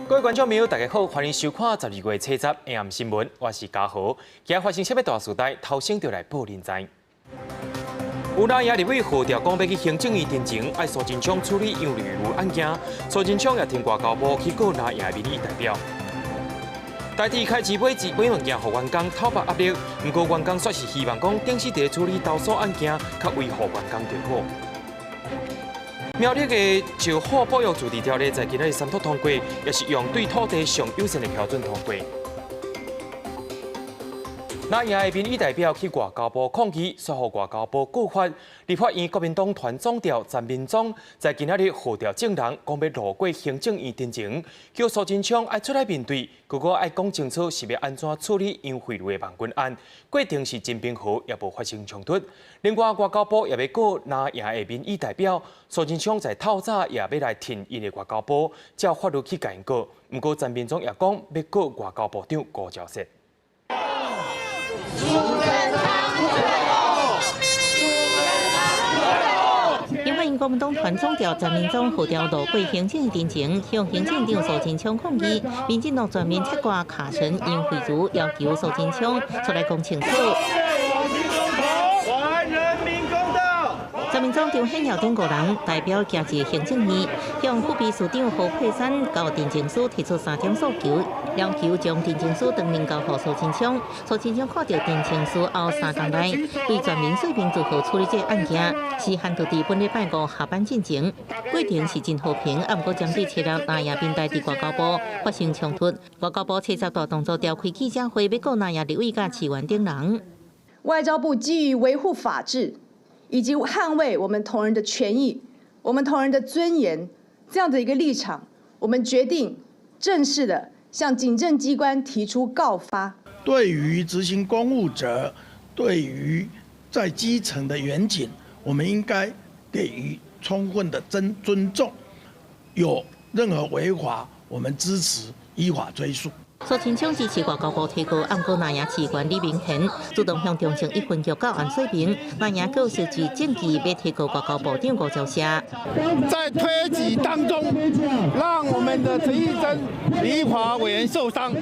各位觀眾朋友，大家好，歡迎收看12月七十 AM 新聞，我是嘉豪。今日發生啥物大事代，頭先就來報恁知。有藍營立委號召講欲去行政院陳情，愛蘇貞昌處理楊慧如案件。蘇貞昌也提外交部去告藍營民意代表。台鐵開始買一買物件予員工透白壓力，毋過員工煞是希望講頂時佇處理投訴案件，較維護員工就好。苗栗的石虎保育自治條例在今仔日三讀通過，也是用對土地上優先的標準通過。藍營的民意代表去外交部抗議，煞予外交部告發。立法院國民黨團總召陳明忠在今仔日號召眾人，講欲路過行政院陳情，叫蘇貞昌愛出來面對，閣閣愛講清楚是欲按怎處理楊慧如的網軍案。過程是真平和，也無發生衝突。另外，外交部也欲告藍營的民意代表，蘇貞昌在透早也欲來提𪜶的外交部，照法律去共𪜶告。毋過陳明忠也講欲告外交部長吳釗燮。蘇貞昌退後！蘇貞昌退後！立法院國民黨團總召陳明忠號召路過行政院陳情，向行政院長蘇貞昌抗議。民進黨全面切割卡神楊慧如要求蘇貞昌出來講清楚。還人民公道！陳明忠、張顯耀等五人代表行入行政院，向副秘書長何佩珊佮陳情司提出三點訴求，要求將陳情書當面交予蘇貞昌。蘇貞昌看著陳情書後3工內，對全面說明如何處理這個案件，時限就佇本禮拜五下班進前。過程是真和平，啊，毋過針對七日藍營民代佇外交部發生衝突，外交部七十大動作召開記者會，欲告藍營立委佮市議員等人。外交部基於維護法治以及捍衛我們同仁的權益、我們同仁的尊嚴這樣的一個立場，我們決定正式的向警政機關提出告發。對於執行公務者，對於在基層的員警，我們應該給予充分的尊重。有任何違法，我們支持依法追訴。蘇貞昌支持外交部提告，毋過藍營市議員李明賢主動向中正一分局告案說明，藍營閣收集證據，欲提告外交部長吳釗燮。在推擠當中，讓我們的陳玉珍立法委員受傷，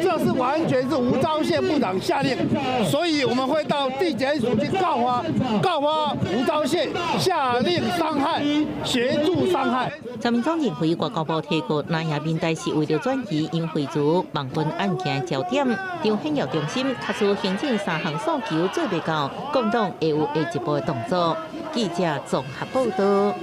這是完全是吳釗燮部長下令，所以我們會到地檢署去告發，告發吳釗燮下令傷害、協助傷害。陳明忠認為外交部提告藍營民代是為著轉移楊慧如網軍案件焦點，張顯耀中心提出行政三項訴求做袂到，共黨會有下一步的動作。記者綜合報道。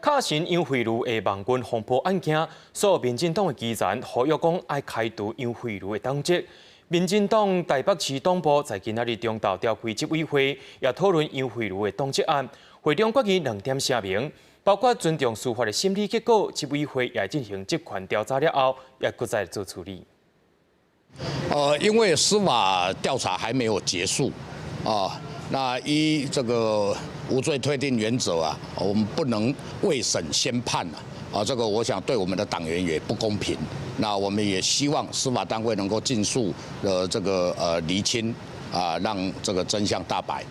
卡神楊慧如的網軍風波案件，所有民進黨的基層呼籲講愛開除楊慧如的黨籍。民進黨台北市黨部在今仔日中晝召開執委會，也討論楊慧如的黨籍案。會中決議兩點聲明，包括尊重司法的審理結果，執委會也進行職權調查了後，也閣再做處理。因為司法調查還沒有結束，啊，那依這個無罪推定原則啊，我們不能未審先判啊，啊，這個我想對我們的黨員也不公平。那我們也希望司法單位能夠盡速的這個釐清啊，讓這個真相大白。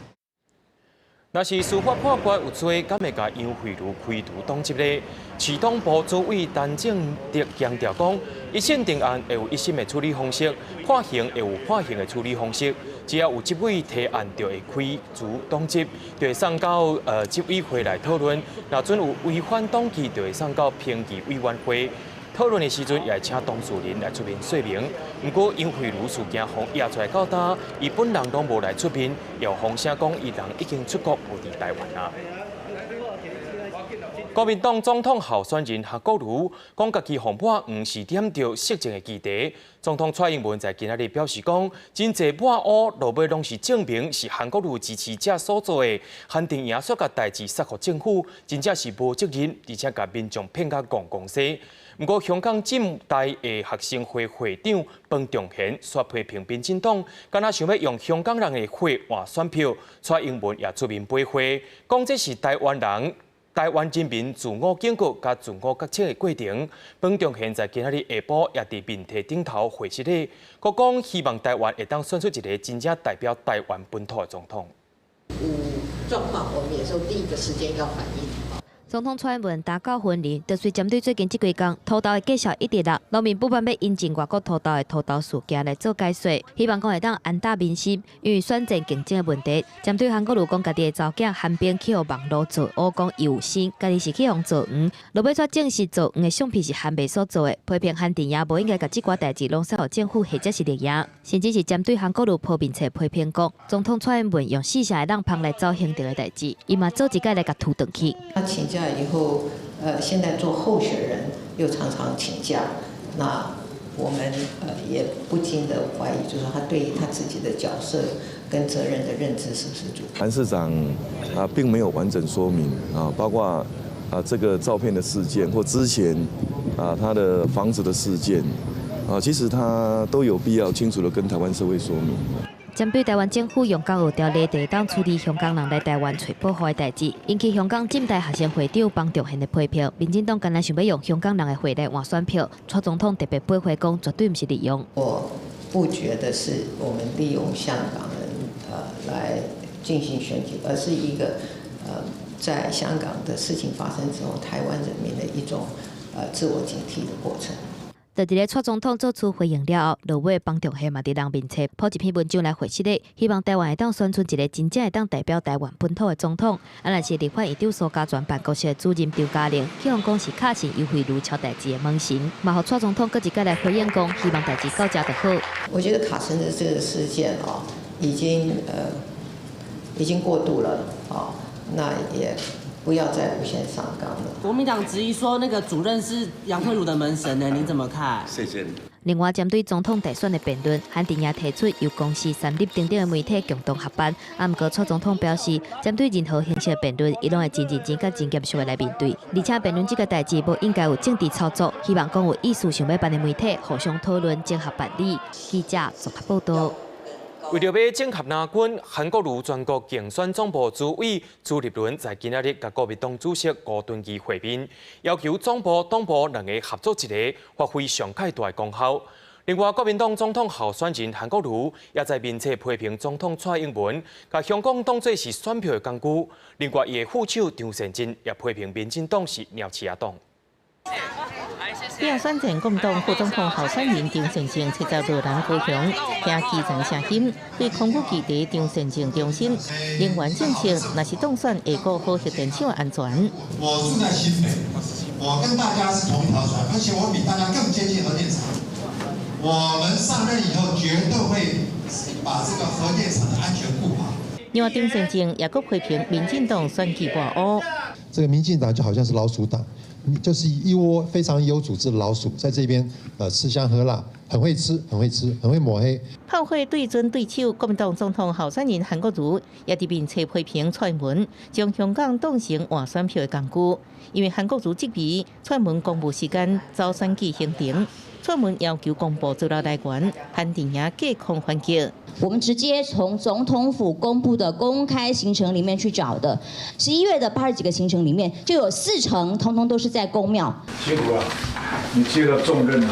若是司法判決有罪，敢會共楊慧如開除黨籍呢？市黨部主委陳正德強調講，一審定案會有一審的處理方式，判刑會有判刑的處理方式。只要有執委提案，就會開除黨籍，就會送到執委會來討論。若準有違反黨紀，就會送到評議委員會。討論的時陣，也會請當事人來出面說明。毋過楊慧如事件予掖出來到今，伊本人攏無來出面，有風聲講伊人已經出國，無佇台灣啊。國民黨總統候選人韓國瑜講，家己予抹黃是點著色情的議題。總統蔡英文在今仔日表示講，真濟抹烏落尾攏是證明是韓國瑜支持者所做的，韓陣營煞共代誌殺予政府，真正是無責任，而且共民眾騙甲戇戇西。毋過，香港浸大的學生會會長彭仲賢煞批評民進黨，敢若想欲用香港人的血換選票。蔡英文也出面駁話，講這是台灣人、台灣人民自我警覺佮自我覺醒的過程。彭仲賢在今仔日下晡也佇面體頂頭會失禮，閣講希望台灣會當選出一个真正代表台灣本土的總統。有狀況，我們也是第一個時間要反應。總統蔡英文踏到雲林，就是針對最近這幾工土豆的價數一直落，農民不滿欲引進外國土豆的土豆事件來做解說，希望講會當安撫民心，因為選戰競爭的問題，針對韓國瑜講家己的查某囝韓冰去予網路造烏講伊有生，家己是去予造黃，落尾煞證實造黃的相片是韓爸所做的，批評韓陣營無應該共這寡代誌攏洗予政府或者是綠營，甚至是針對韓國瑜鋪面冊批評講，總統蔡英文用四成的人芳來走行政的代誌，伊嘛做一擺來共吐轉去。他請假以後，現在做候選人又常常請假，那我們也不禁的懷疑，就是說他對於他自己的角色跟責任的認知是不是足夠？韓市長啊，並沒有完整說明啊，包括啊這個照片的事件或之前啊他的房子的事件啊，其實他都有必要清楚的跟台灣社會說明。針對台灣政府用港澳條例會當處理香港人來台灣揣保護的代誌，引起香港浸大學生會長方仲賢的批評。民進黨敢若想欲用香港人的血來換選票，蔡總統特別駁回講，絕對毋是利用。我不覺得是我們利用香港人來進行選舉，而是一個在香港的事情發生之後，台灣人民的一種自我警惕的過程。就佇咧蔡總統做出回應了後，落尾方仲賢嘛佇人面冊鋪一篇文章來回釋咧，希望台灣會當選出一個真正會當代表台灣本土的總統。啊，若是立法院長蘇嘉全辦公室的主任張嘉玲，去予講是卡神游蕙絃抄代誌的門神，嘛予蔡總統閣一擺來回應講，希望代誌到遮就好。我覺得卡神的這個事件哦，已經過度了哦，那也不要再無限上綱了。國民黨質疑說，那個主任是楊慧如的門神呢，你怎麼看？謝謝你。另外，針對總統大選的辯論，韓陣營提出由公視、三立等等的媒體共同合辦。啊，毋過蔡總統表示，針對任何形式的辯論，伊攏會真認真佮真嚴肅的來面對。而且辯論這個代誌無應該有政治操作，希望講有意思想欲辦的媒體互相討論，整合辦理。記者綜合報道。為著欲整合藍軍，韓國瑜全國競選總部主委朱立倫在今仔日佮國民黨主席吳敦義會面，要求總部、黨部兩个合做一个，發揮上蓋大的功效。另外，國民黨總統候選人韓國瑜也在面冊批評總統蔡英文，共香港當作是選票的工具。另外，伊的副手張善政也批評民進黨是貓鼠仔黨。變選戰國民黨副總統候選人張善政70號人高雄，聽基層聲音，對空軍基地張善政中心能源政策，若是當選會顧好核電廠安全。我住在新北，我跟大家是同一條船，而且我比大家更接近核電廠。我們上任以後絕對會把這個核電廠的安全顧好。另外，張善政也閣批評民進黨選舉賴烏。這個民進黨就好像是老鼠黨。就是一窩非常有組織的老鼠，在這邊吃香喝辣，很會吃，很會吃，很會抹黑。炮火對準對手，國民黨總統候選人韓國瑜也佇面冊批評蔡英文將香港當成換選票的工具，因為韓國瑜質疑蔡英文公布時間走選舉行程，蔡英文要求公布資料來源，韓陣營隔空反擊。我們直接從總統府公布的公開行程裡面去找的，11月的80幾個行程裡面，就有4成通通都是在宮廟。辛苦了，你接了重任了。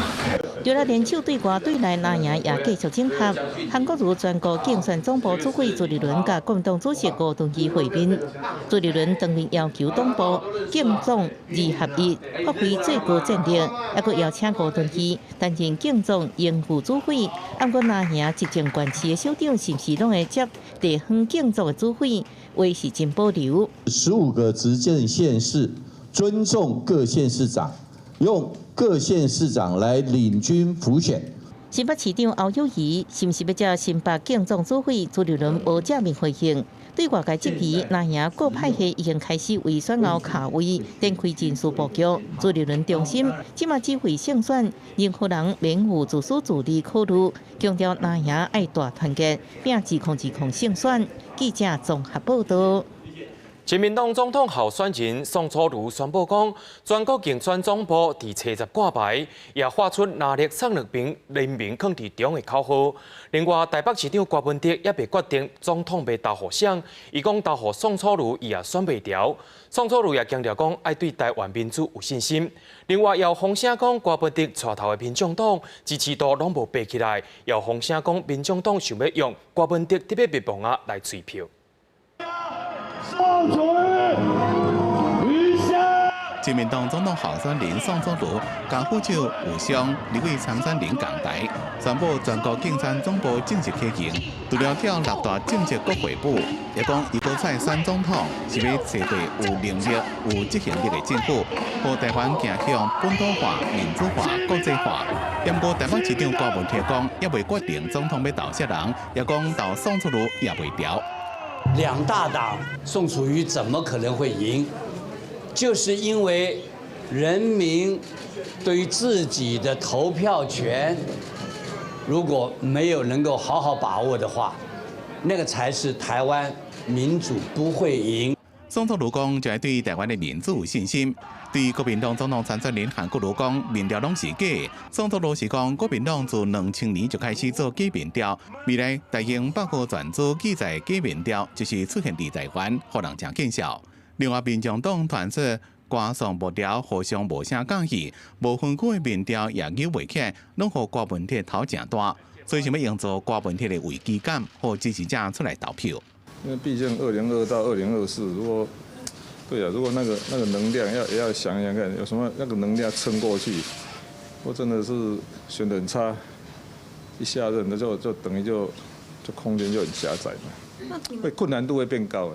除了聯手對外對內藍營也繼續整合。韓國瑜全國競選總部主委朱立倫佮國民黨主席吳敦義會面，朱立倫當面要求黨部競總二合一，發揮最高戰力，猶閣邀請吳敦義擔任競總榮譽主委。毋過藍營執政縣市的首長是毋是攏會接地方競總的主委，話是真保留。15個執政縣市尊重各縣市長，用各縣市長來領軍輔選。新北市長侯友宜是毋是欲接新北競總主委？朱立倫無正面回應。對外界質疑，藍營各派系已經開始為選後卡位展開人事布局。朱立倫重申，這馬只為勝選，任何人免有自私自利考慮，強調藍營愛大團結，拼2020勝選。記者綜合報道。親民黨總統候選人宋楚瑜宣布講，全國競選總部佇初十掛牌，也喊出藍綠送兩爿人民囥佇中的口號。另外，台北市長柯文哲猶未決定總統欲投予誰，伊講投予宋楚瑜，伊也選袂牢。宋楚瑜也強調講，愛對台灣民主有信心。另外，也有風聲講柯文哲帶頭的民眾黨支持度攏無爬起來，也有風聲講民眾黨想欲用柯文哲特別滅亡啊來催票。宋楚瑜，余香。親民黨總統候選人宋楚瑜佮副手吳雙立委參選人仝台，宣布全國競選總部正式啟動。除了跳六大政策國會舞，也講伊閣再選總統是欲揣著有能力、有執行力的政府，予台灣走向本土化、民主化、國際化。不過台北市長郭文鐵講，猶未決定總統欲投啥人，也講投宋楚瑜也袂牢。兩大黨，宋楚瑜怎麼可能會贏？就是因為人民對於自己的投票權，如果沒有能夠好好把握的話，那個才是台灣民主不會贏。宋楚瑜講，就會對台灣的民主有信心。對國民黨總統參選人韓國瑜講，民調攏是假。宋楚瑜是講，國民黨自2000年就開始做假民調，未來大型百科全書記載假民調，就是出現佇台灣，予人誠見笑。另外，民眾黨團說，歌頌幕僚互相無啥佮意，無分區的民調也扭袂起來，攏予郭文鐵頭誠大，所以想欲營造郭文鐵的危機感，予支持者出來投票。因為畢竟2022到2024，如果對啊，如果那個能量要也要想想看，有什麼那個能量撐過去，我真的是選得很差，一下任那就等於就空間就很狹窄嘛，會困難度會變高啊。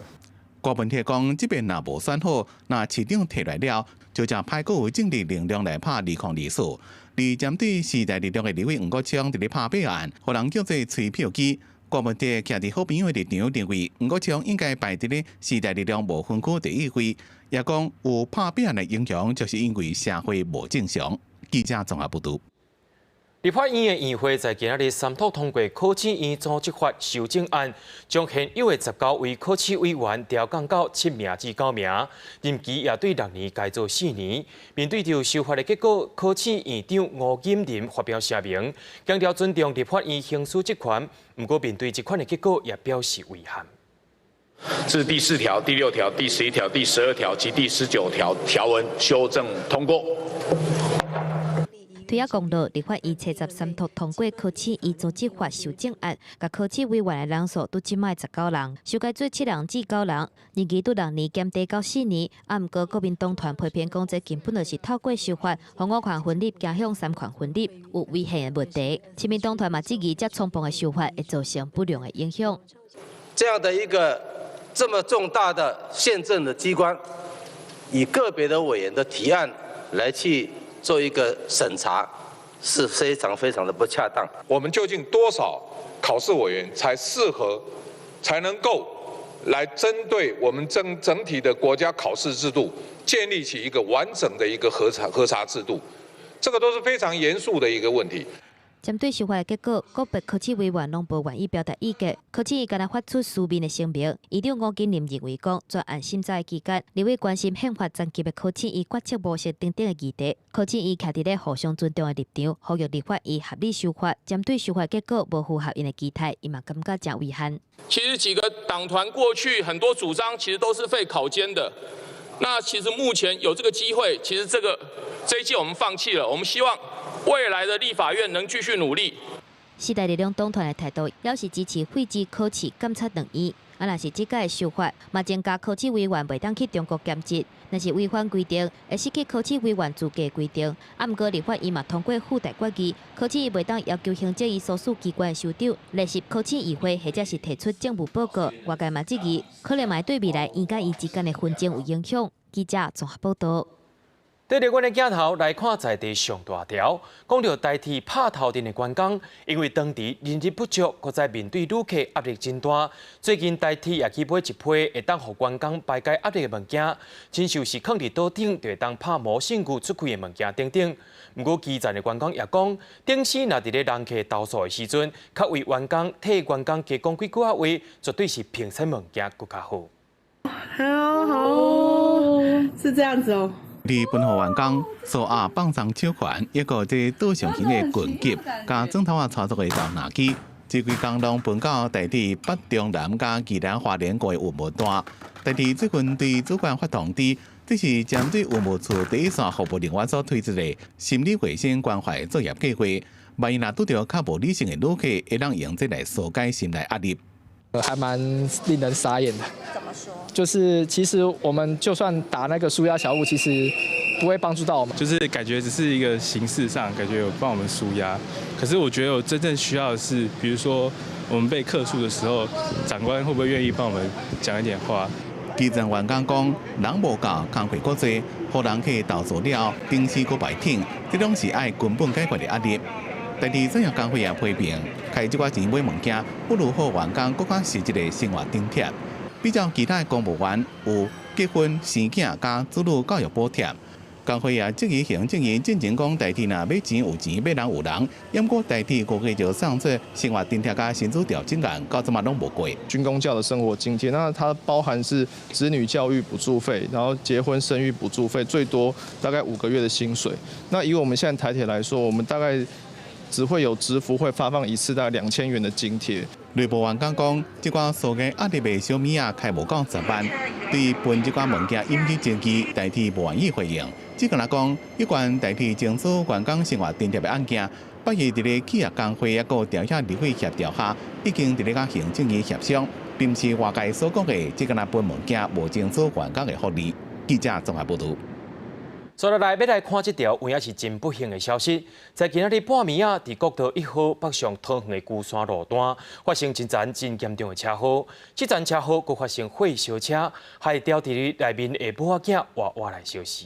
郭文鐵講，這邊若無選好，若市長提來了，就誠歹閣有政治能量來拍2024。而針對時代力量的立委黃國昌佇咧拍弊案，予人叫做催票機。郭文鐵徛佇好朋友的立場，認為黃國昌應該排佇咧時代力量無分區第一位，也講有拍弊案的影響，就是因為社會無正常。記者綜合報導。立法院的院會在今仔日三讀通過考試院組織法修正案，將現有的19位考試委員調降到7名至9名，任期也對6年改做4年。面對著修法的結果，考試院長吳錦麟發表聲明，強調尊重立法院行使職權，毋過面對這款的結果，也表示遺憾。這是第4條、第6條、第11條、第12條及第19條條文修正通過。推仔公路立法院73讀通過考試院組織法修正案，共考試委員的人數對這擺19人，修改做7人至9人，任期對6年減低到4年。啊，毋過國民黨團批評講，這根本就是透過修法，予五權分立走向三權分立，有違憲的問題。親民黨團嘛質疑，這衝動的修法會造成不良的影響。這樣的一個這麼重大的憲政的機關，以個別的委員的提案來去做一個審查，是非常非常的不恰當。我們究竟多少考試委員才適合，才能夠來針對我們整整體的國家考試制度，建立起一個完整的一個核查制度？這個都是非常嚴肅的一個問題。針對修法的結果，個別考試委員攏無願意表達意見。考試院敢若發出書面的聲明，院長吳金林認為講，專案審查的期間，立委關心憲法層級的考試院決策模式等等的議題，考試院徛佇咧互相尊重的立場，呼籲立法院合理修法。針對修法結果無符合𪜶的期待，伊嘛感覺誠遺憾。其實幾個黨團過去很多主張，其實都是廢考監的。那其實目前有這個機會，其實這一屆我們放棄了。我們希望未來的立法院能繼續努力。時代力量黨團的態度，表示支持廢止考試監察兩院。啊，若是這屆修法，嘛增加考試委員袂當去中國兼職，若是違反規定，會失去考試委員資格規定。啊，毋過立法院嘛通過附帶決議，考試院袂當要求行政院所屬機關的首長列席考試議會，或者是提出政務報告。外界嘛質疑，可能嘛會對未來院佮院之間的紛爭有影響。記者綜合報道。對著阮的鏡頭來看，在地上大條，講著台鐵拍頭陣的員工，因為當地人力不足，閣再面對旅客壓力真大。最近台鐵也去買一批會當予員工排解壓力的物件，親像是囥佇桌頂就會當拍魔聖具出氣的物件等等。毋過基層的員工也講，頂時若佇咧人客投訴的時陣，較為員工替員工加講幾句仔話，絕對是評審物件閣較好。好好，是這樣子哦。佇分予員工掃壓放鬆手環，一個這導上型的棍擊，佮轉頭仔操作的投籃機，這幾工攏分到台鐵北中南佮宜蘭花蓮五个運務段。台鐵最近對主管發通知，這是針對運務處第一線服務人員所推出的心理衛生關懷作業計劃。萬一若拄著較無理性的旅客，會當用這來紓解心內壓力。還蠻令人傻眼的。怎麼說？就是其實我們就算打那個紓壓小物，其實不會幫助到我們，就是感覺只是一個形式上，感覺有幫我們紓壓。可是我覺得我真正需要的是，比如說我們被客訴的時候，長官會不會願意幫我們講一點話？基層員工講，人無夠，工課閣濟，予人去投訴了，頂死閣白挺，這攏是愛根本解決的壓力。台鐵產業工會也批評，開這寡錢買物件，不如予員工閣較實質的生活津貼。比較其他的公務員有結婚、生囝佮子女教育補貼。工會也質疑行政院進前講台鐵若欲錢有錢，欲人有人，毋過台鐵五月就送出生活津貼佮薪資調整案，到這馬攏無過。軍公教的生活津貼，那它包含是子女教育補助費，然後結婚生育補助費，最多大概5個月的薪水。那以我們現在台鐵來說，我們大概只會有職福會發放一次大概2000元的津貼。內部員工講，這寡數額壓力袂小，物仔開無夠10萬，對分這寡物件引起爭議，台鐵無願意回應。只敢若講，有關台鐵徵收員工生活津貼的案件，8月佇咧企業工會抑閣朝野立委協調下，已經佇咧佮行政院協商，並毋是外界所講的，只敢若分物件無徵收員工的福利。記者綜合報導。接落來欲來看這條有影是真不幸的消息，在今仔日半暝仔，佇國道1號北上桃園的龜山路段，發生一場真嚴重的車禍。這場車禍閣發生火燒車，害牢佇內面的某仔囝活活來燒死。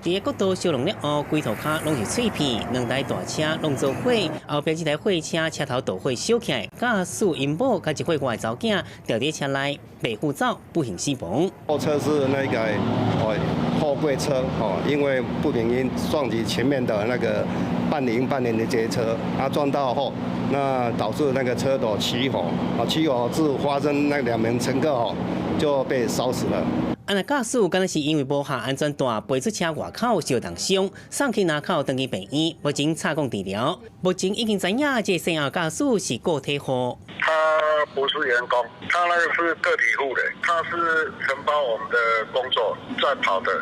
佇個國道燒熔了後，規塗跤攏是碎片，兩台大車攏做火，後壁這台貨車車頭著火燒起來，駕駛𪜶某佮一歲外的查某囝牢佇車內，袂赴走，不幸死亡。貨車是那個貨櫃車哦，因為不明原因撞擊前面的那個半臨半臨的街車，啊撞到後，那導致那個車頭起火，啊起火致發生那兩名乘客哦就被燒死了。啊，那駕駛敢若是因為無下安全帶，飛出車外口受重傷，送去林口長庚病院，目前插管治療。目前已經知影這個姓駕駛是個體戶。他不是員工，他那個是個體戶的，他是承包我們的工作在跑的。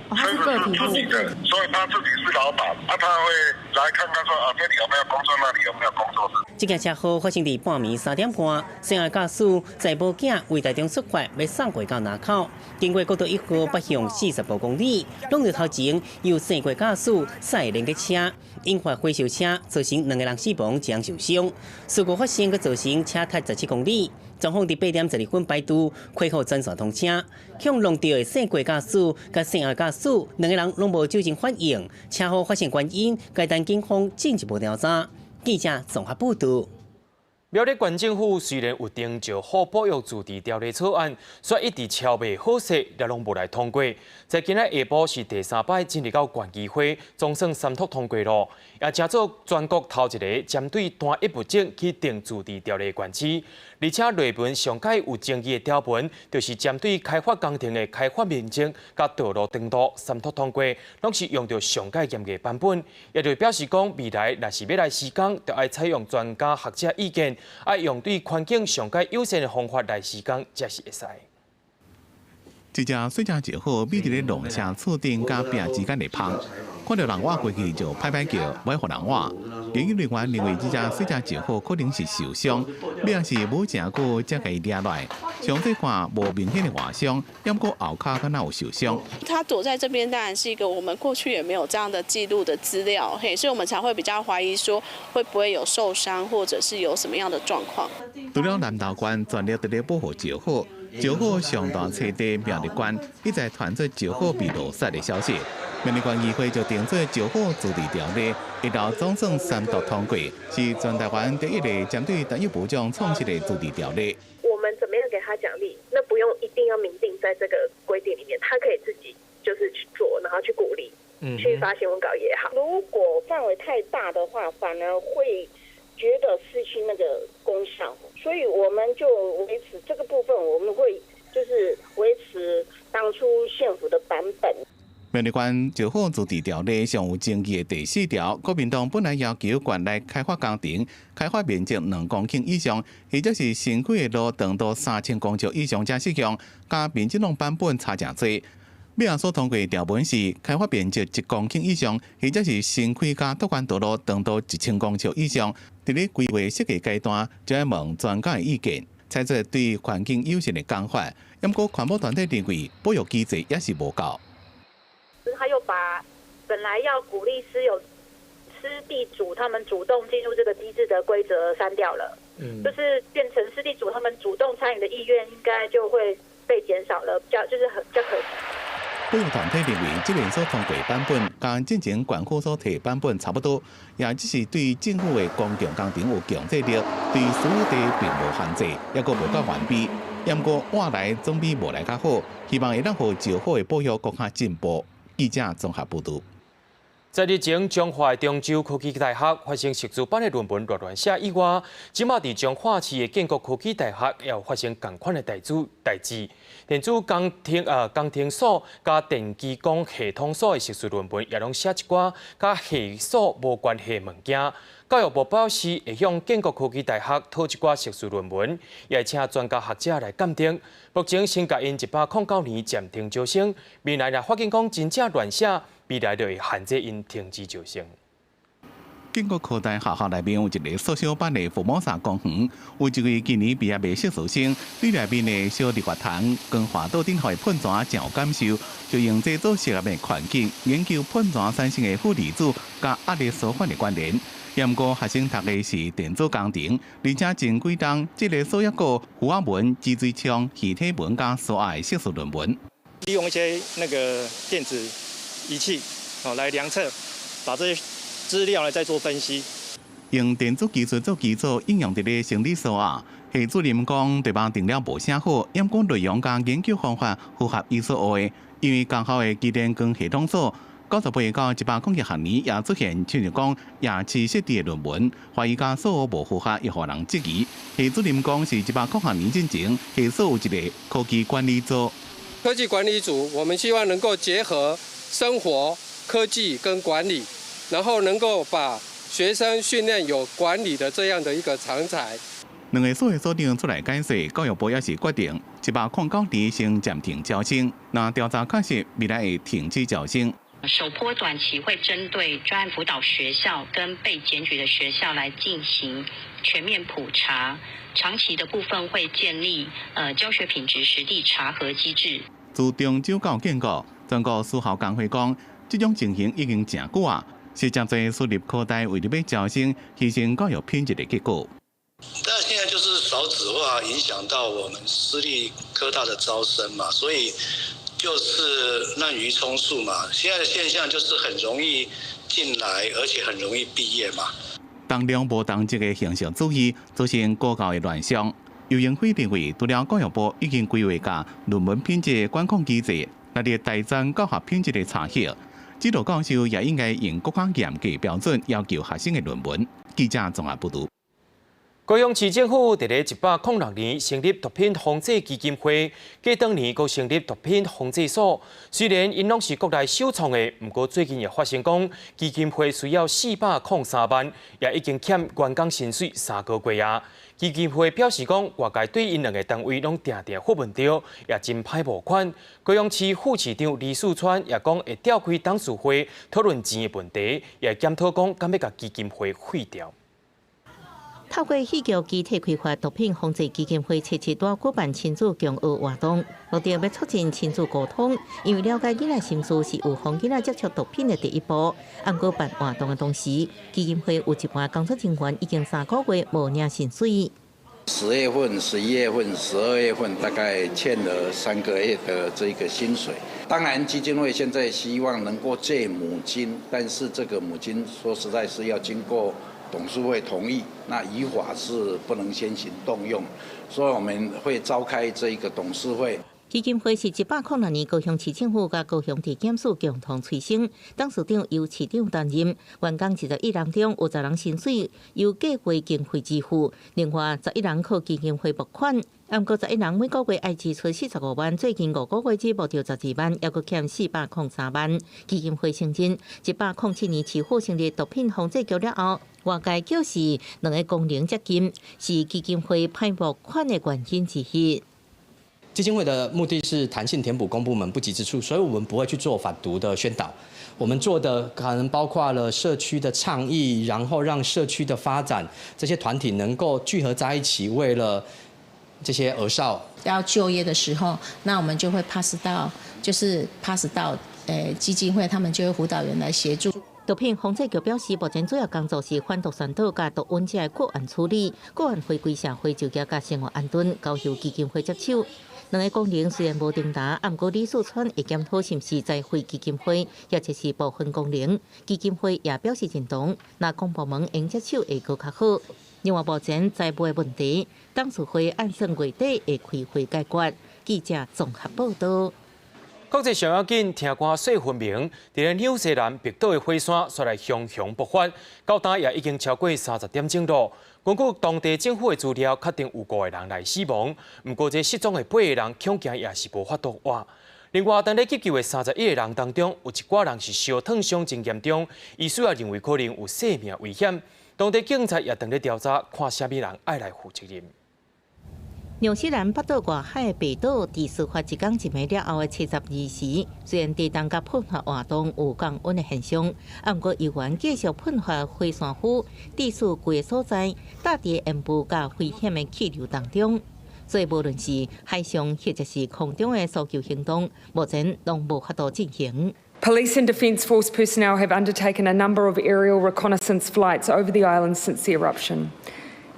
他是個體戶的，所以他自己是老闆，啊，他會來看看說啊，這裡有沒有工作，那裡有沒有工作。這件車禍發生佇半暝3點半，姓駕駛載某囝為台中出發，欲送貨到林口，經過國道1號北向48公里，攏著頭前由姓郭駕駛駛連結車，引發火燒車，造成兩個人死亡，一人受傷。事故發生，閣造成車塞17公里。狀況佇8點12分排除，恢復全線通車。向撞著的姓郭駕駛佮姓駕駛兩個人攏無酒精反應，車禍發生原因，該等警方進一步調查。記者綜合報導。苗栗縣政府雖然有徵石虎保育自治條例草案，卻一直敲袂好勢，也攏無來通過。在今仔下晡是第三擺進入到縣議會，總算三讀通過囉，也成做全國頭一個針對單一物種去定自治條例的縣市。而且內文上蓋有爭議的條文，就是針對開發工程的開發面積佮道路長度三讀通過，攏是用著上蓋嚴格版本，也就表示講未來若是欲來施工，就愛採用專家學者意見。愛用對環境上蓋友善的方法來施工，才是會使。一隻細隻石虎覕佇咧農舍厝頂佮壁之間的縫，看著人倚過去就歹歹叫，欲予人倚。研究人員認為這隻細隻石虎可能是受傷，尾仔是無誠久才共伊掠來。詳細看無明顯的劃傷，毋過後跤敢若有受傷。他躲在這邊，當然是一個我們過去也沒有這樣的記錄的資料，嘿，所以我們才會比較懷疑說會不會有受傷，或者是有什麼樣的狀況。除了南投縣全力佇咧保護石虎，石虎上大棲地苗栗縣一再傳出石虎被路殺的消息。苗栗縣議會就定做石虎自治條例，一路總算三讀通過，是全台灣第一个針對單一物種創設的自治條例。我們怎麼樣給他獎勵？那不用一定要明定在這個規定裡面，他可以自己就是去做，然後去鼓勵，去發新聞稿也好。如果範圍太大的話，反而會覺得失去那個功效，所以我們就維持這個部分，我們會就是維持當初縣府的版本。苗栗縣石虎自治條例上有爭議的第四條，國民黨本來要求縣內開發工程開發面積2公頃以上，或者是新開的路長度3000公尺以上才適用，佮民進黨版本差誠濟。尾仔所通過條文是開發面積1公頃以上，或者是新開佮拓寬道路長度1000公尺以上，佇咧規劃設計階段就愛問專家的意見，採取對環境友善的工法。毋過環保團體認為保育機制也是無夠。把本來要鼓勵私有私地主他們主動進入這個機制的規則刪掉了，就是變成私地主他們主動參與的意願應該就會被減少了，比較就是很比較可惜。保育團體認為，這面所通過版本，佮進前縣府所提版本差不多，也只是對政府的公共工程有強制力，對私有地並無限制，抑閣無夠完備。毋過換來總比無來較好，希望會當予石虎的保育閣較進步。記者綜合報導。在日前，彰化中州科技大學發生碩士班的論文亂亂寫以外，這馬佇彰化市的建國科技大學也有發生仝款的代誌。電子工程所佮電機工系統所的碩士論文也攏寫一寡佮系所無關係的物件。教育部表示會向建國科技大學討一寡碩士論文，也會請專家學者來鑑定。目前先共𪜶109年暫停招生，未來若發現講真正亂寫，未來就會限制𪜶停止招生。建國科大學校內面有一个縮小版的福摩薩公園，有一位今年畢業的碩士生，對內面的小日月潭跟滑道頂的噴泉真有感受，就用這做實驗的環境，研究噴泉產生的負離子佮壓力舒緩的關聯。毋過學生讀的是電子工程，而且前幾冬這个所抑閣有符仔紋、脊椎槍、魚體紋佮數學的碩士論文，利用一些那個電子儀器哦來量測，把這些資料呢再做分析。用電子技術做基礎，應用佇咧生理數學。系主任講，題目定了無寫好，毋過內容佮研究方法符合伊所學的，因為共校的機電工系統所98到101學年也出現，親像講夜市設置的論文，懷疑佮數學無符合，會予人質疑。系主任講是100學年進前，系所有一个科技管理組。科技管理組，我們希望能夠結合生活、科技跟管理，然後能夠把學生訓練有管理的這樣的一個長才。兩个所的所長出來解釋，教育部也是決定109年先暫停招生，若調查確實，未來會停止招生。首波短期會針對專案輔導學校跟被檢舉的學校來進行全面普查，長期的部分會建立教學品質實地查核機制。自中州到建國，全國私校工會講，這種情形已經誠久啊，是誠濟私立科大為著欲招生，犧牲教育品質的結果。但現在就是少子化影響到我們私立科大的招生嘛，所以就是濫竽充數嘛。現在的現象就是很容易進來，而且很容易畢業嘛。當量無同質的形式主義，造成高教的亂象。游盈輝認為，除了教育部已經規劃共論文品質管控機制，納入大專教學品質的查核，指導教授也應該用閣較嚴格標準要求學生的論文。記者綜合報導。高雄市政府佇咧106年成立毒品防制基金會，過當年閣成立毒品防制所。雖然𪜶攏是國內首創的，毋過最近也發生講基金會需要403萬，也已經欠員工薪水3個月啊。基金會表示講，外界對𪜶兩个單位攏定定發問著，也真歹募款。高雄市副市長李四川也講會召開董事會討論錢的問題，也檢討講敢欲共基金會廢掉。透過戲劇機體開發毒品防制基金會，七七拄舉辦親子共學活動，目的欲促進親子溝通，因為了解囡仔心事是預防囡仔接觸毒品的第一步。毋過辦活動的同時，基金會有一半工作人員已經3個月無領薪水。10月份、11月份、12月份，大概欠了3個月的這個薪水。當然，基金會現在希望能夠借母金，但是這個母金說實在是要經過董事會同意，那依法是不能先行動用，所以我們會召開這個董事會。基金會是106年高雄市政府佮高雄地檢署共同催生，董事長由市長擔任，員工21人中有10人薪水由計劃經費支付，另外11人靠基金會募款。毋過11人每個月愛支出45萬，最近5個月只募著12萬，猶閣欠403萬。基金會承認，107年市府成立毒品防制局了後，外界表示兩个功能接近，是基金會歹募款的原因之一。基金會的目的是彈性填補公部門不及之處，所以我們不會去做反毒的宣導。我們做的可能包括了社區的倡議，然後讓社區的發展這些團體能夠聚合在一起，為了這些兒少要就業的時候，那我們就會 pass 到，就是 pass 到基金會，他們就會輔導員來協助。毒品防制局表示，目前主要工作是反毒宣導佮毒癮者的個案處理，個案回歸社會就業佮生活安頓，交由基金會接手。兩个功能雖然無重疊，毋過李四川會檢討是毋是栽培基金會，抑或是部分功能。基金會也表示認同，若公部門用接手會閣較好。另外，目前財務的問題，董事會按算月底會開會解決。記者綜合報道。國際上要緊，聽歌說分明，佇咧紐西蘭北島的火山煞來熊熊爆發，到今也已經超過30點鐘咯。根據當地政府的資料，確定有五個人來死亡，毋過這失蹤的八個人恐驚也是無法度活。另外，當咧急救的31個人當中，有一寡人是燒燙傷真嚴重，醫師也認為可能有生命危險。當地警察也正咧調查，看啥物人愛來負責任。紐西蘭北島外海的白島，佇事發一工一暝了後的72時，雖然地動佮噴發活動有降溫的現象，毋過猶原繼續噴發火山灰，致使規个所在罩佇煙霧佮危險的氣流當中。所以無論是海上或者是空中的搜救行動，目前攏無法度進行。 Police and Defence Force personnel have undertaken a number of aerial reconnaissance flights over the island since the eruption.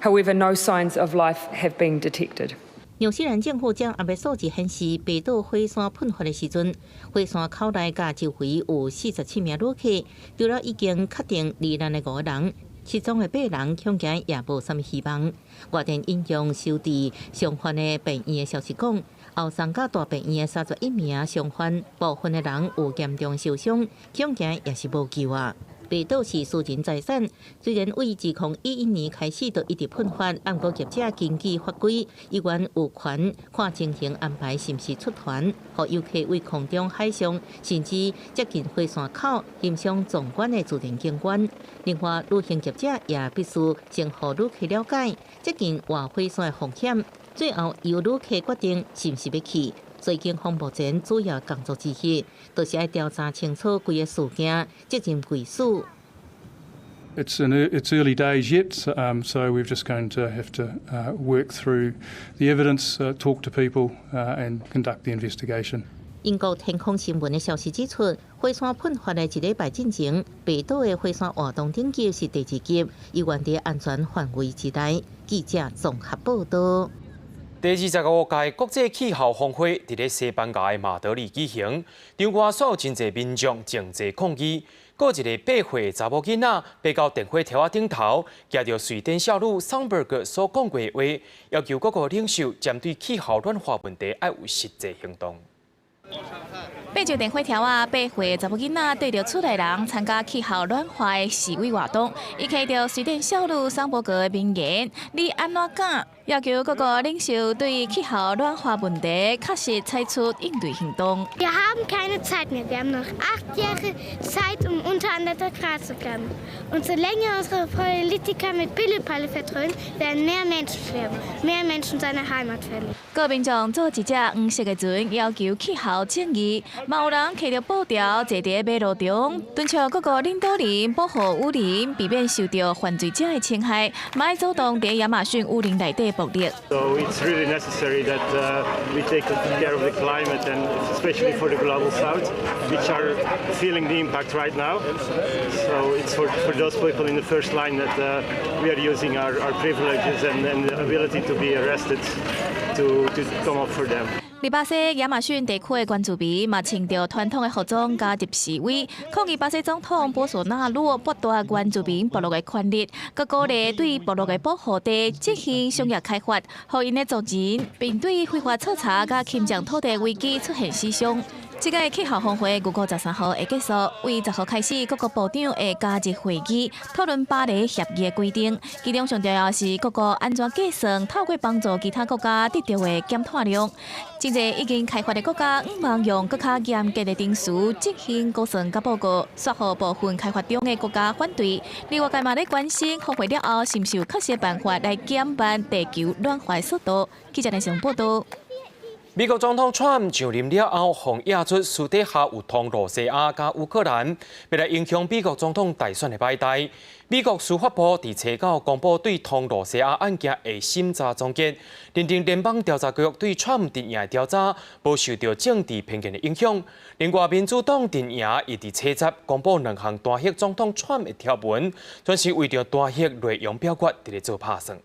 However, no signs of life have been detected. 紐西蘭政府掌握的數字顯示，白島火山噴發的時陣，火山口內佮周圍有47名旅客，除了已經確定罹難的五個人，失蹤的八人恐驚也無啥物希望。外電引用收治傷患的病院的消息講，後送到大病院的31名傷患，部分的人有嚴重受傷，恐驚也是無救啊。白島是私人財產，雖然對2011年開始就一直噴發，毋過業者根據法規，猶原有權看情形安排是毋是出團，予遊客對空中、海上，甚至接近火山口欣賞壯觀的自然景觀。另外，旅行業者也必須先予旅客了解接近活火山的風險，最後由旅客決定是毋是欲去。所以，警方目前主要工作之一，就是愛調查清楚規个事件責任歸屬。 It's early days yet, so we're just going to have to work through the evidence, talk to people, and conduct the investigation. 英國天空新聞的消息指出，火山噴發的一禮拜進前，白島的火山活動等級是第二級，猶原佇安全範圍之內。記者綜合報道。第25屆國際氣候峰會佇咧西班牙的馬德里舉行，場外煞有真濟民眾靜坐抗議。閣一个8歲查某囡仔，爬到電火柱仔頂頭，舉著瑞典少女桑伯格所講過的話，要求各國領袖針對氣候暖化問題愛有實際行動。爬上電火柱仔，8歲查某囡仔綴著厝內人參加氣候暖化的示威活動。伊提著瑞典少女桑伯格的名言：“你按怎敢？”要求各國領袖對氣候暖化問題確實採取應對行動。 Wir haben keine Zeit mehr. Wir haben noch 8 Jahre Zeit, um unter 1,5 Grad zu kommen. Und solange unsere Politiker mit Pillepalle vertrödeln, werden mehr Menschen sterben, mehr Menschen seine Heimat verlieren. 閣有民眾坐一隻黃色的船，要求氣候正義。嘛有人提著布條坐佇馬路中，敦促各國領導人保護雨林，避免受著犯罪者的侵害。嘛愛阻擋佇亞馬遜雨林內底暴力。 So it's really necessary that we take care of the climate and especially for the global south, which are feeling the impact right now. So it's for those people in the first line that we are using our privileges and the ability to be arrested to come up for them. 佇巴西亞馬遜地區的原住民嘛穿著傳統的服裝加入示威，抗議巴西總統波索納洛剝奪原住民部落的權利，閣鼓勵對部落的保護地進行商業開發，予𪜶的族人面對非法採茶佮侵佔土地危機出現死傷。這個氣候峰會預估13號會結束，對10號開始，各國部長會加入會議，討論巴黎協議的規定。其中上重要是各國按怎計算透過幫助其他國家得著的減碳量。真濟已經開發的國家，向望用閣較嚴格的程序進行估算佮報告，煞予部分開發中的國家反對。另外，外界嘛咧關心，峰會了後是毋是有確實辦法來減慢地球暖化的速度？記者連線報道。美國總統川普上任了後，予人指出私底下有通露西亞佮烏克蘭，欲來影響美國總統大選的擺台。美國司法部佇初九公布對通露西亞案件的審查終結，認定聯邦調查局對川普陣營的調查無受著政治偏見的影響。另外，民主黨陣營亦佇初十公布兩項彈劾總統川普的條文，全是為著彈劾內容表決佇咧做拍算。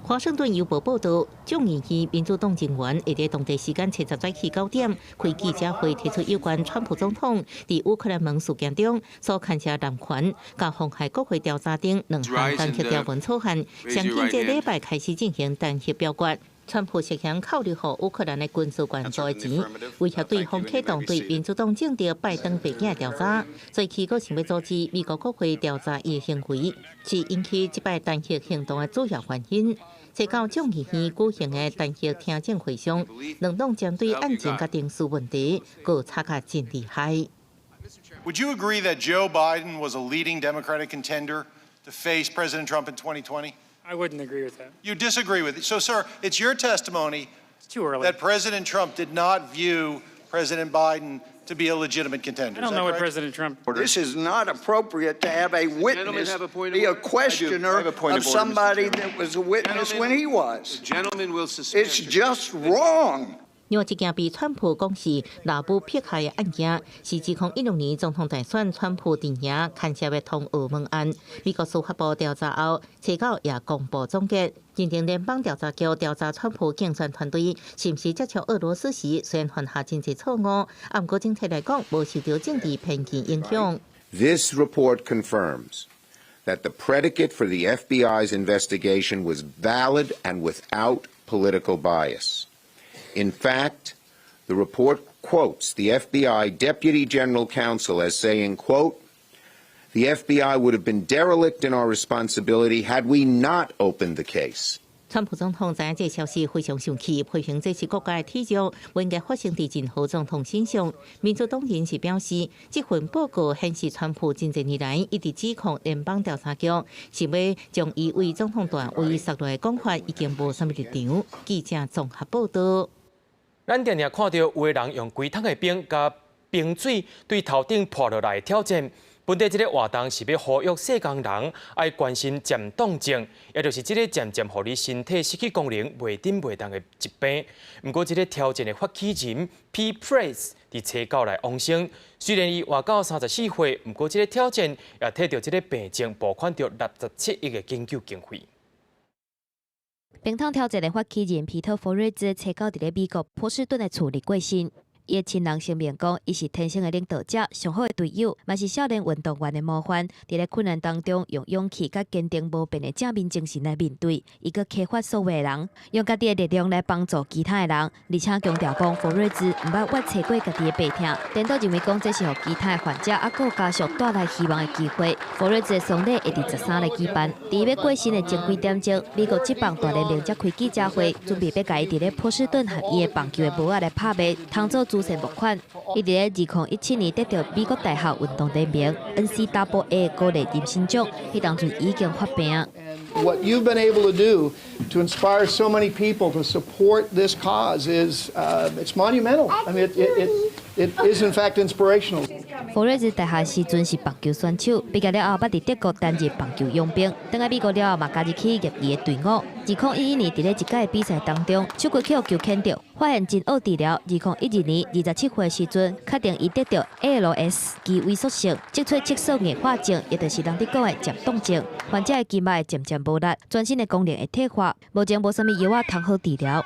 華盛頓郵報報導，眾議院民主黨成員會佇當地時間初十早起9點開記者會，提出有關川普總統佇烏克蘭門事件中所牽涉濫權、佮妨害國會調查等兩項彈劾條文草案，上緊這禮拜開始進行彈劾表決。川普涉嫌扣留予烏克蘭的軍事援助的錢，威脅對方啟動對民主黨政敵拜登背景的調查，最起閣想欲阻止美國國會調查伊的行為，是引起這擺彈劾行動的主要原因。初九眾議院舉行的彈劾聽證會上，兩黨針對案情佮程序問題，閣吵甲真厲害。 Would you agree that Joe Biden was a leading Democratic contender to face President Trump in 2020? I wouldn't agree with that. You disagree with it. So, sir, it's your testimony It's too early. that President Trump did not view President Biden to be a legitimate contender. I don't Is that know what correct? President Trump. This is not appropriate to have a witness have a point of be a order? I do. questioner I have a point of of order, Mr. somebody Chairman. that was a witness when he was. The gentleman will suspend. It's just wrong. 另外一件被川普講是老母迫害的案件，是2016年總統大選川普陣營牽涉的通俄門案。美國司法部調查後，初九也公布總結，認定聯邦調查局調查川普競選團隊是毋是接觸俄羅斯時，雖然犯下真濟錯誤，毋過整體來講，無受著政治偏見影響。 This report confirms that the predicate for the FBI's investigation was valid and without political bias. In fact, the report quotes the FBI Deputy General Counsel as saying, quote, "The FBI would have been derelict in our responsibility had we not opened the case." 川普總統知影這消息非常生氣，批評這是國家的恥辱，毋應該發生佇任何總統身上。民主黨人士表示，這份報告顯示川普真濟年來一直指控聯邦調查局是欲將伊為總統大位殺落的講法已經無啥物立場。記者綜合報導。咱定定看著有的人用規桶的冰佮冰水對頭頂潑落來挑戰。本底這个活動是欲呼籲世間人愛關心漸凍症，也就是這个漸漸予你身體失去功能、袂振袂動的疾病。毋過，這个挑戰的發起人 Pete Frates 佇初九來往生，雖然伊活到34歲，毋過這个挑戰也摕著這个病症募款著67億的研究經費。冰桶挑戰的發起人皮特·弗瑞茲，初九佇咧美國波士頓的厝裡過身。伊的親人聲明講，伊是天生的領導者，上好的隊友，嘛是少年運動員的模範。佇咧困難當中，用勇氣佮堅定無變的正面精神來面對。伊閣啟發所有的人，用家己的力量來幫助其他的人，而且強調講，弗瑞茲毋捌怨嗟過家己的病痛，顛倒認為講這是予其他的患者猶閣家屬帶來希望的機會。弗瑞茲的喪禮會佇13日舉辦。佇伊欲過身的前幾點鐘，美國職棒大聯盟才開記者會，準備欲共伊佇咧波士頓和伊的棒球的帽仔來拍賣，通做慈善募款。伊佇咧2017年得著美國大學運動聯盟 NCAA 鼓勵人生獎，彼當陣已經發病。 What you've been able to do to inspire so many people to support this cause is it's monumental. I mean, it is in fact inspirational. 弗瑞茲大學時陣是棒球選手，畢業了後捌佇德國擔任棒球傭兵，轉來美國了後嘛加入去業餘的隊伍。2011年佇咧一屆比賽當中，手骨去予球牽著，發現真惡治療。2012年27歲時陣，確定伊得著 ALS 肌萎縮性脊髓側索硬化症，也就是人佇講的漸凍症。患者的肌肉會漸漸無力，全身的功能會退化，目前無啥物藥仔通好治療。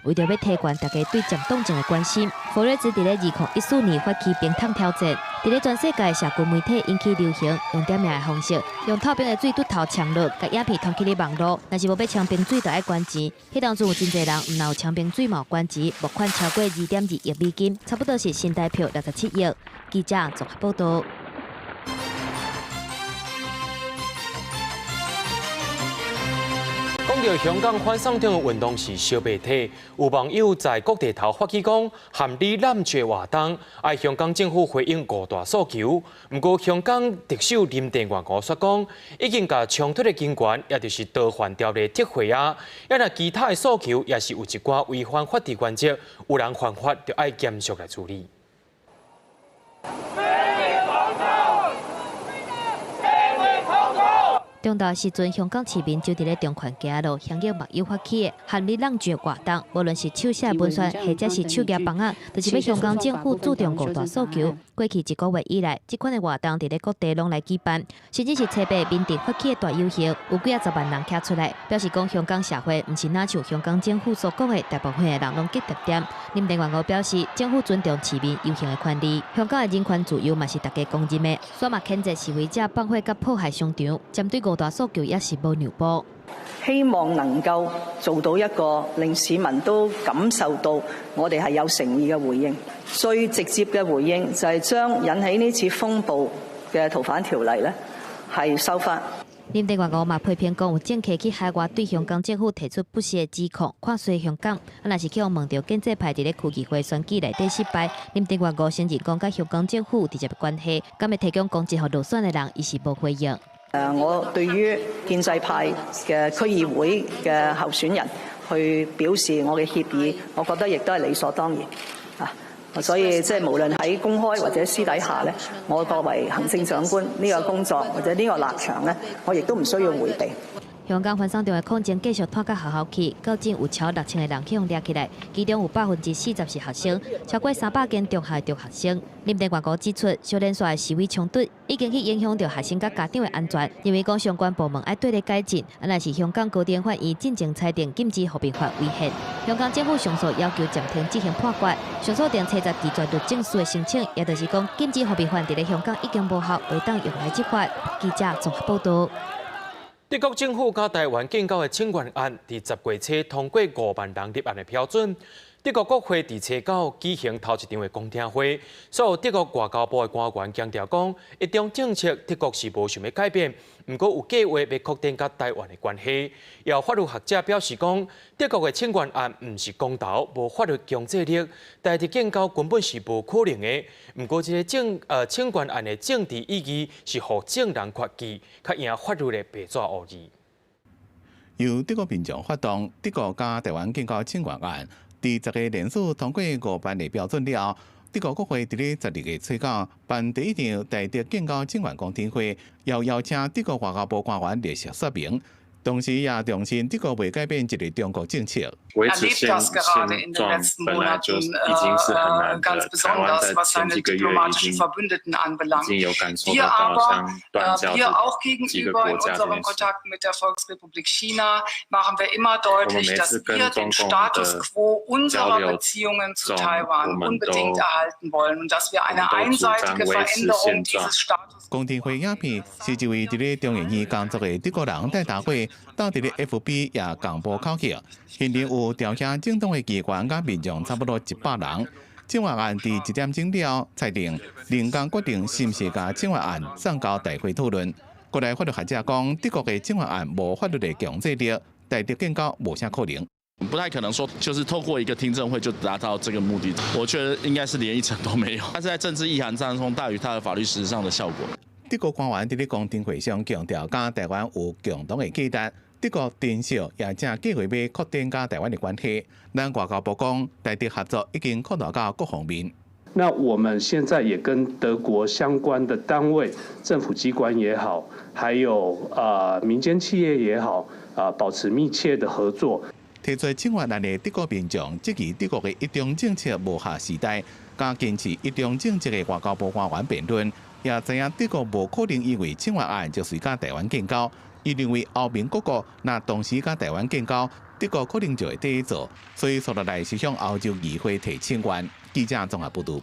為著欲提懸大家對漸凍症的關心，弗瑞茲佇咧2014年發起冰桶挑戰，佇咧全世界社群媒體引起流行，用點名的方式，用透明的水拄頭沖落，共影片傳去咧網路。若是無欲沖冰水，就愛捐錢。彼當陣有真濟人毋但有沖冰水，嘛有捐錢，募款超過2.2億美金，差不多是新台票67億。記者綜合報導。講著香港反送中的運動是相袂退，有網友在各地頭發起講，含你濫權活動，愛香港政府回應五大訴求。毋過香港特首林鄭月娥煞講，已經共衝突的根源，也就是逃犯條例撤回啊。抑若其他的訴求，也是有一寡違反法治原則，有人犯法就愛嚴肅來處理。中晝時陣，香港市民就佇咧中環街路響應網友發起的含你浪捲活動，無論是手寫文宣，或者是手舉枋仔，就是欲香港政府主動五大訴求。過去一個月以來，這款的活動佇咧各地攏來舉辦，甚至是初八民陣發起的大遊行，有幾仔十萬人徛出來，表示講香港社會毋是若像香港政府所講的，大部分的人攏激恬恬。林鄭月娥表示，政府尊重市民遊行的權利，香港的人權自由嘛是大家公認的，煞嘛譴責示威者放火佮破壞商場，針對五大訴求也是無讓步，希望能夠做到一個令市民都感受到我哋係有誠意嘅回應。最直接嘅回應就係將引起呢次風暴嘅逃犯條例呢係收返。林鄭月娥嘛批評講，有政客去海外對香港政府提出不實的指控，看衰香港。啊，若是去予問著建制派佇咧區議會選舉內底失敗，林鄭月娥承認講，佮香港政府有直接的關係，敢會提供公職予落選的人，伊是無回應。我對於建制派嘅區議會嘅候選人去表示我嘅歉意，我覺得亦都係理所當然啊！所以即係無論喺公開或者私底下咧，我作為行政長官呢個工作或者呢個立場咧，我亦都唔需要迴避。香港反送中的抗爭繼續拖到學校去，到今有超6000个人去予掠起來，其中有40%是學生，超過300間中學的中學生。林鄭月娥指出，小連續的示威衝突已經去影響著學生佮家長的安全，認為講相關部門愛綴咧改進，啊，若是香港高等法院進前裁定禁止和平法違憲，香港政府上訴要求暫停執行判決，上訴庭初十拒絕律政司的申請，也就是講禁止和平法佇咧香港已經無效，袂當用來執法。記者綜合報導。德國政府佮台灣建交的請願案，佇10月初通過5萬人立案的批准。德國國會佇初九舉行頭一場的公聽會，所有德國外交部的官員強調講，一中政策德國是無想欲改變，毋過有計劃欲擴展佮台灣的關係。也有法律學者表示講，德國的請願案毋是公投，無法律強制力，台德建交根本是無可能的。毋過這个請願案的政治意義是予眾人決議，較贏法律的白紙烏字。由德國民眾發動德國佮台灣建交請願案，佇10个連續通過5萬的標準了後，德國國會佇咧12月初九辦第一場台德建交請願公聽會，又邀請德國外交部官員列席說明，同時也重申德國袂改變一個中國政策。維持現狀本來就已經是很難的，台灣在前幾個月已經有感受得到像斷交這幾個國家這件事。我們每次跟中共的交流中，我們都主張維持現狀。公聽會影片是一位佇咧中研院工作的德國人帶大伙，鬥佇咧 FB 也共播口號，現場有朝野政黨的議員佮民眾差不多100人。請願案佇1點鐘了，裁定另工決定是毋是共請願案送交大會討論。國內法律學者講，德國的請願案無法律的強制力，台德建交無啥可能。不太可能說，就是透過一個聽證會就達到這個目的。我覺得應該是連一成都沒有。但是在政治意涵當中大於它的法律實質上的效果。德國官員佇咧公聽會上強調，佮台灣有共同的價值。德國珍惜也正計劃欲擴展佮台灣的關係。咱外交部講，台德合作已經擴大到各方面。那我們現在也跟德國相關的單位、政府機關也好，還有民間企業也好，保持密切的合作。提出請願案的德國民眾質疑德國的一中政策無合時代，佮堅持一中政策的外交部官員辯論，也知影德國無可能因為請願案就隨佮台灣建交。伊認為歐盟各國若同時佮台灣建交，德國可能就會綴做，所以紲落來是向歐洲議會提請願。記者綜合報導。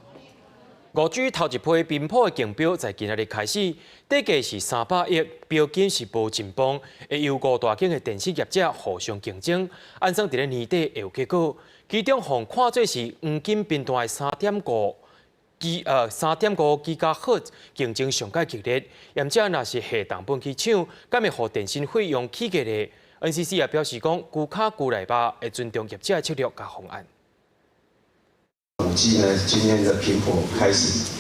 5G 頭一批頻譜的競標在今仔日開始，底價是300億，標金是無進步，會由五大間的電信業者互相競爭，按算佇咧年底會有結果。其中，予看做是黃金頻段的3.5 吉加赫競爭上蓋激烈，業者若是下重本去搶，敢會予電信費用起價咧？ NCC 也表示講，龜跤龜內肉會尊重業者的策略佮方案。5G 呢，今天的頻譜開始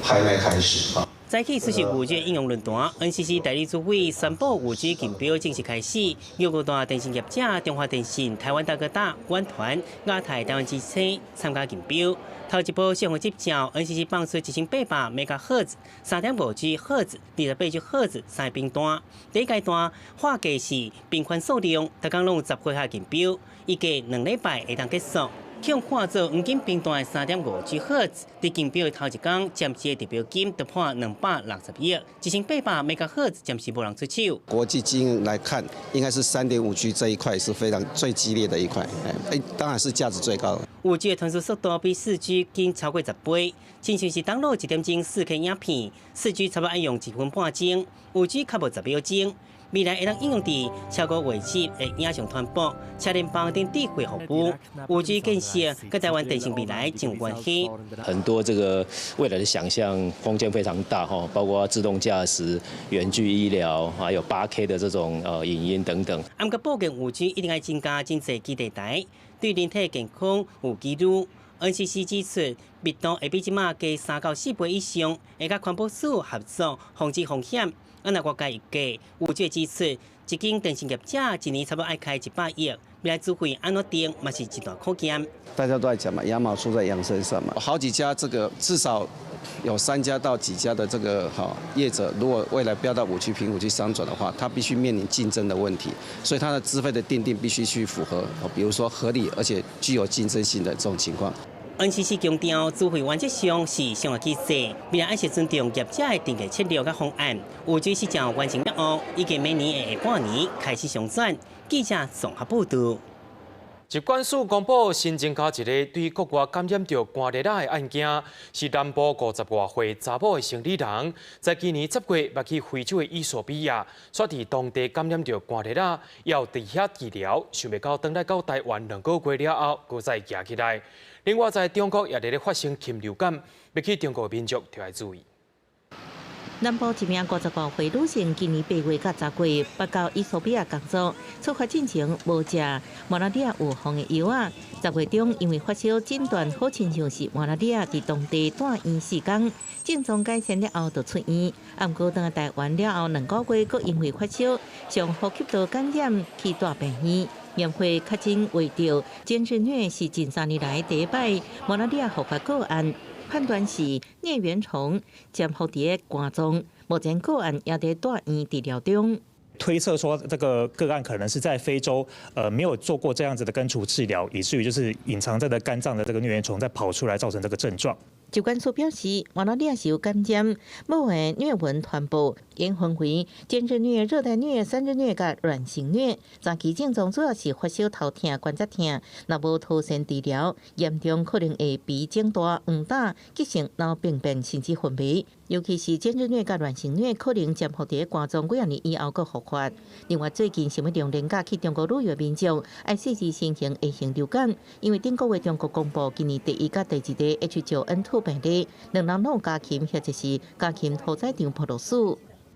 拍賣開始啊。早起出席5G 應用論壇，NCC 代理主委宣布5G 競標正式開始。有五大電信業者中華電信、台灣大哥大、遠傳、亞太、台灣之星參加競標。頭一波釋放執照，NCC 放出1800兆赫茲、3.5 G 赫茲、28 G 赫茲三個頻段。第一階段劃價是頻寬數量，逐工攏有10幾項競標，預計2禮拜會當結束。予人看做黃金頻段的3.5 G 赫茲，佇競標的頭一工，暫時的投標金就破260億，1800兆赫茲暫時無人出手。國際經驗來看，應該是3.5 G 這一塊是非常最激烈的一塊，哎，當然是價值最高的。5G 的傳輸速度比4G 緊超過10倍，親像是 download 1點鐘4K 影片，4G 差不多愛用1分半鐘，5G 較無10秒鐘。未來會當應用佇超高畫質的影像傳播、車聯網等智慧服務。5G 建設佮台灣電信未來真有關係。很多這個未來的想象空間非常大哈，包括自動駕駛、遠距醫療，還有8K 的這種影音等等。毋過布建5G 一定愛增加真濟基地台，對人體健康有疑慮。NCC 指出，密度會比這馬加3到4倍以上，會佮環保署合作防止風險。啊，若外界預計，5G 支出，一間電信業者一年差不多愛開100億，未來資費按怎定嘛是一大考驗。大家都在講嘛，羊毛出在羊身上嘛。好幾家這個至少有3家到幾家的這個哈業者，如果未來標到5G 頻譜去商轉的話，他必須面臨競爭的問題，所以它的資費的訂定必須去符合，比如說合理而且具有競爭性的這種情況。 NCC 強調，資費原則上是商業機制，未來愛是尊重業者的定價策略佮方案。5G 施照完成了後，預計明年的下半年開始商轉。記者綜合報導。疾管署公布新增加一個對國外感染著肝熱仔的案件，是南部50外歲查某的生理人，在今年10月捌去非洲的衣索比亞，煞佇當地感染著肝熱仔，猶佇遐治療，想袂到轉來到台灣2個月了後，閣再夯起來。另外，在中國也佇咧發生禽流感，欲去中國的民眾就愛注意。南部一名50外歲女性，今年8月佮10月，捌到衣索比亞工作，出發進前無食馬拉利亞預防的藥仔。10月中因為發燒診斷好親像是馬拉利亞，佇當地住院4工，症狀改善了後就出院。毋過轉來台灣了後2個月，閣因為發燒，上呼吸道感染去蹛病院。驗血確診罹著間日瘧是近3年來第一擺馬拉利亞復發個案。判斷是瘧原蟲潛伏佇肝臟，目前個案也佇住院治療中。推測說，這個個案可能是在非洲，沒有做過這樣子的根除治療，以至於就是隱藏在的肝臟的這個瘧原蟲再跑出來，造成這個症狀。疾管署表示，馬拉利亞是由感染某个瘧蚊傳播，應分為間日瘧、熱帶瘧、三日瘧佮軟性瘧。早期症狀主要是發燒、頭痛、關節痛，若無妥善治療，嚴重可能會鼻腫大、黃疸、急性腦病變，甚至昏迷。尤其是間日瘧佮軟性瘧，可能潛伏佇肝臟幾仔年以後閣復發。另外，最近想欲用連假去中國旅遊民眾，愛細緻申請 A 型流感，因為頂個月中國公布今年第一佮第二例 H9N2 病例，兩人攏有家禽或者是家禽屠宰場暴露史。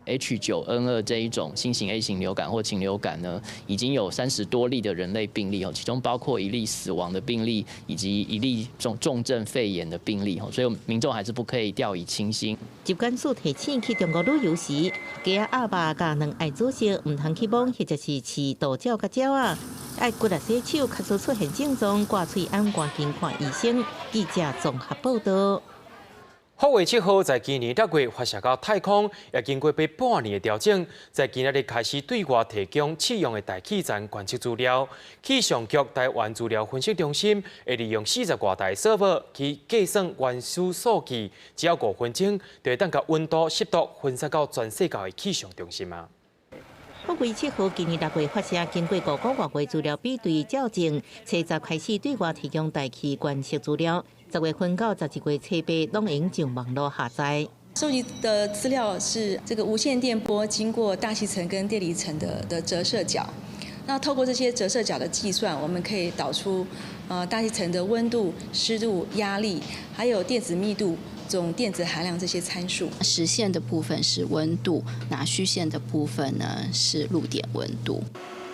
H9N2這一種新型 A 型流感或禽流感呢，已經有30多例的人類病例哦，其中包括一例死亡的病例，以及一例重重症肺炎的病例哦，所以民眾還是不可以掉以輕心。疾管署提醒，去中國旅遊時，雞仔鴨肉佮卵愛煮熟，毋通去摸或者是飼渡鳥佮鳥仔，愛骨力洗手，假使出現症狀，掛喙罨趕緊看醫生。記者綜合報道。福衛7號在今年6月發射到太空，也經過欲半年的調整，在今仔日開始對外提供試用的大氣層觀測資料。氣象局台灣資料分析中心會利用40外台 server 去計算原始數據，只要5分鐘就會當共溫度、濕度分析到全世界的氣象中心啊。福衛7號今年6月發射，經過5個外月資料比對校正，初十開始對外提供大氣觀測資料。10月份到11月初8，攏會用上網路下載。收集的資料是這個無線電波經過大氣層跟電離層的折射角，那透過這些折射角的計算，我們可以導出大氣層的溫度、濕度、壓力，還有電子密度、總電子含量這些參數。實線的部分是溫度，那虛線的部分呢是露點溫度。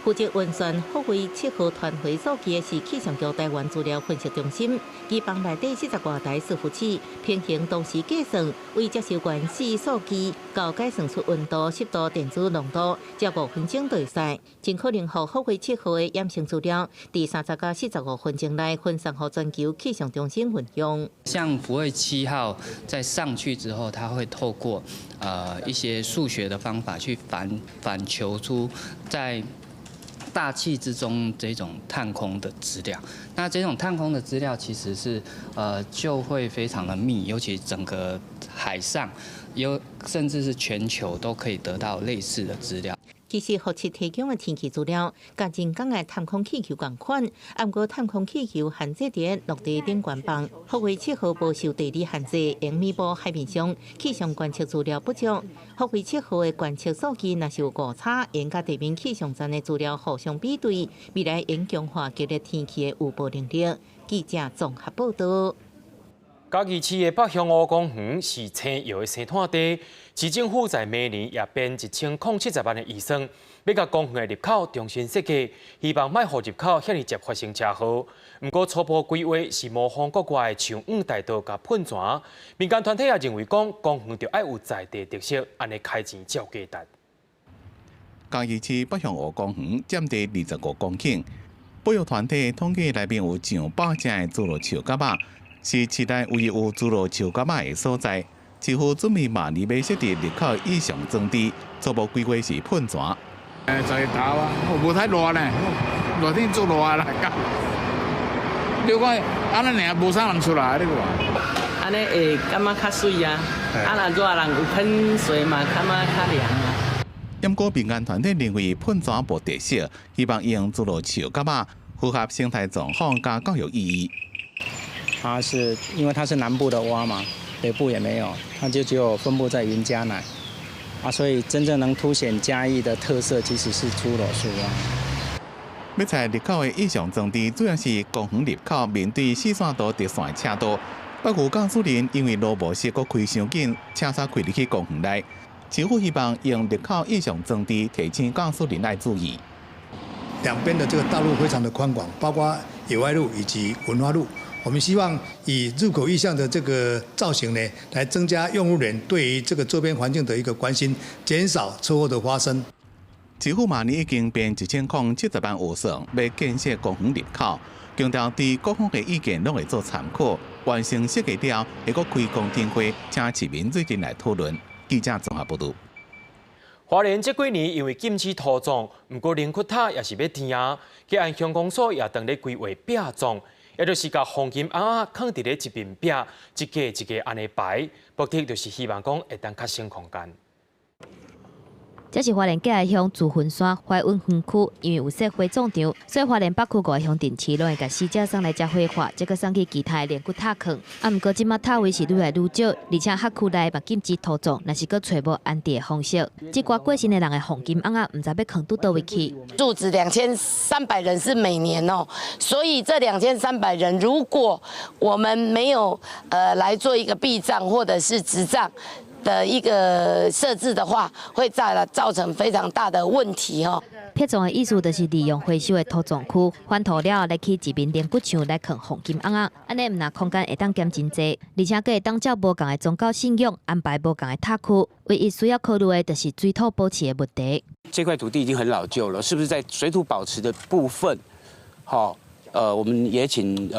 負責運算福衛七號傳回數據的是氣象局臺灣資料分析中心，機房內底四十外台伺服器，平衡同時計算，為接收原始數據，到解算出溫度、濕度、電子濃度，才5分鐘就會使，真可能予福衛七號的掩星資料，佇30到45分鐘內分送予全球氣象中心運用。像福衛七號在上去之後，它會透過一些數學的方法去反求出在大氣之中這種探空的資料，那這種探空的資料其實是就會非常的密，尤其整個海上，有甚至是全球都可以得到類似的資料。其實，福七提供的天氣資料，佮人工的探空氣球仝款，毋過探空氣球限制佇陸地頂懸放，福衛七號無受地理限制，會彌補海面上氣象觀測資料不足。福衛七號的觀測數據若是有誤差，會佮地面氣象站的資料互相比對，未來會強化今日天氣的預報能力。記者綜合報道。嘉義市的北鄉湖公園是青莠的生湠地，市政府在明年也編1070萬的預算，欲共公園的入口重新設計，希望莫予入口遐爾捷發生車禍。毋過初步規劃是模仿國外的長遠大道佮噴泉，民間團體也認為講公園著愛有在地特色，按呢開錢才有價值。嘉義市北鄉湖公園佔地25公頃，保育團體統計內面有上百隻的諸羅樹蛤仔。是市內唯一有諸羅樹蛤仔的所在。市府準備明年欲設置入口意象裝置，初步規劃是噴泉。在頭啊，無太熱呢，熱天足熱啦。你看，按呢爾無啥人出來，你看。按呢會感覺較媠啊，啊若熱人有噴水嘛，感覺較涼啊。毋過民間團體認為噴泉無特色，希望用諸羅樹蛤仔符合生態狀況佮教育意義。它是因為它是南部的蛙嘛，北部也沒有，它就只有分布在雲嘉南，啊，所以真正能凸顯嘉義的特色，其實是諸羅樹蛙。欲採入口的意象裝置，主要是公園入口面對四線道直線的車道。北有駕駛人因為路無熟，閣開傷緊，車煞開入去公園內。市府希望用入口意象裝置提醒駕駛人愛注意。兩邊的這個道路非常的寬廣，包括友愛路以及文化路。我們希望以入口意象的這個造型呢，來增加用路人對於這個周邊環境的一個關心，減少車禍的發生。市府明年已經編1070萬預算，欲建設公園入口，強調對各方的意見攏會做參考，完成設計了後，會閣開公聽會，請市民做陣來討論。記者綜合報導。花蓮這幾年因為禁止土葬，毋過靈骨塔也是欲填啊。吉安鄉公所也當咧規劃壁葬，也就是共黃金尪仔囥佇咧一面壁，一格一格按呢排，目的就是希望講會當較省空間。這是花蓮嘉義鄉祖墳山懷恩園區，因為有設火葬場，所以花蓮北區五个鄉鎮市攏會共死者送來遮火化，再閣送去其他的靈骨塔囥。啊，毋過這馬塔位是愈來愈少，而且轄區內嘛禁止土葬，若是閣揣無安置的方式，這寡過身的人的黃金尪仔，毋知欲囥佇佗位去。住址2300人是每年哦，所以這2300人，如果我們沒有來做一個壁葬或者是直葬的一個設置的話，會造成非常大的問題哦。壁葬的意思就是利用回收的土葬區，翻土了後來起一面靈骨牆來囥黃金尪仔，按呢毋但空間會當減真濟，而且閣會當照無仝的宗教信仰安排無仝的塔區。唯一需要考慮的就是水土保持的問題。這塊土地已經很老舊了，是不是在水土保持的部分，好，我們也請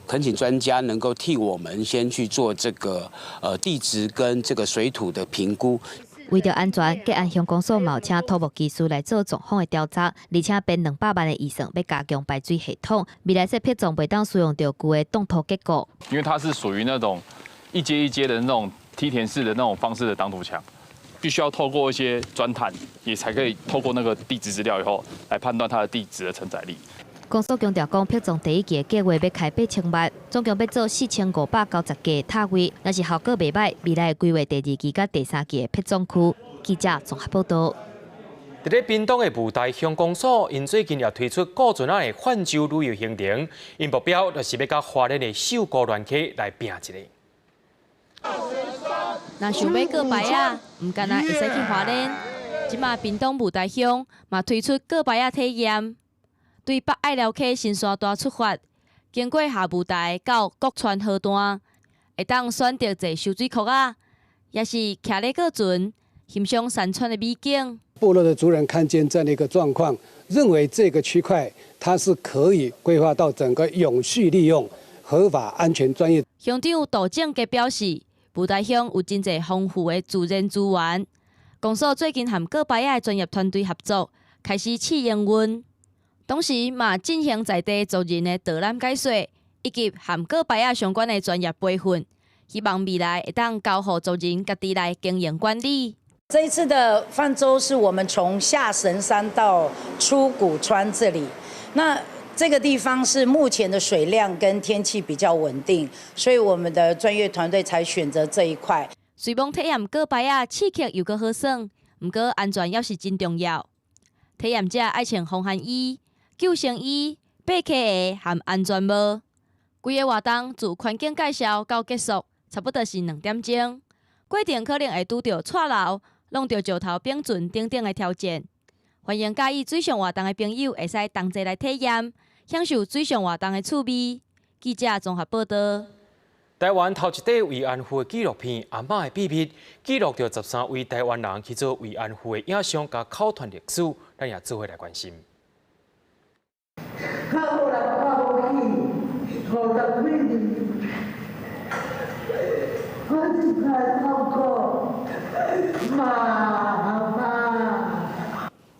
懇請專家能夠替我們先去做這個地質跟這個水土的評估。為著安全，吉安鄉公所嘛有請土木技師來做狀況的調查，而且編200萬的預算欲加強排水系統。未來說壁葬袂當使用著舊的擋土結構。因為它是屬於那種一階一階的那種梯田式的那種方式的擋土牆，必須要透過一些鑽探，也才可以透過那個地質資料以後來判斷它的地質的承載力。公所強調講，壁葬第一期的計劃欲開8000萬，總共欲做4590個塔位，若是效果袂䆀，未來會規劃第二期佮第三期的壁葬區。記者綜合報道。佇咧屏東的霧台鄉公所，𪜶最近也推出顧船仔的泛舟旅遊行程，𪜶目標就是欲佮花蓮的秀姑巒溪來拚一下。若想欲過牌仔，毋干焦會使去花蓮。這馬屏東霧台鄉嘛推出過牌仔體驗，對北隘寮溪新山大出發，經過下霧台到國川河段，會當選擇坐泅水殼仔，抑是騎咧過船，欣賞山川的美景。部落的族人看見這樣的一個狀況，認為這個區塊它是可以規劃到整個永續利用、合法、安全、專業。鄉長杜正傑表示，霧台鄉有真濟豐富的自然資源。公所最近和過牌仔的專業團隊合作，開始試營運，同時嘛進行在地族人的導覽解說，以及和過牌仔相關的專業培訓，希望未來會當交予族人家己來經營管理。這一次的泛舟是我們從下神山到出谷川這裡，那這個地方是目前的水量跟天氣比較穩定，所以我們的專業團隊才選擇這一塊。雖罔體驗過牌仔刺激又閣好耍，毋過安全猶是真重要。體驗者愛穿防寒衣、救生衣、爬溪鞋和安全帽。規個活動自環境介紹到結束，差不多是2點鐘。過程可能會拄著掣流、弄著石頭冰船等等的挑戰。歡迎佮意水上活動的朋友會使同齊來體驗，享受水上活動的趣味。記者綜合報道。台灣頭一塊慰安婦的紀錄片《阿嬤的秘密》，記錄著13位台灣人去做慰安婦的影像佮口傳歷史，咱也做伙來關心。較好人看無起，50幾年，我真太痛苦，媽媽。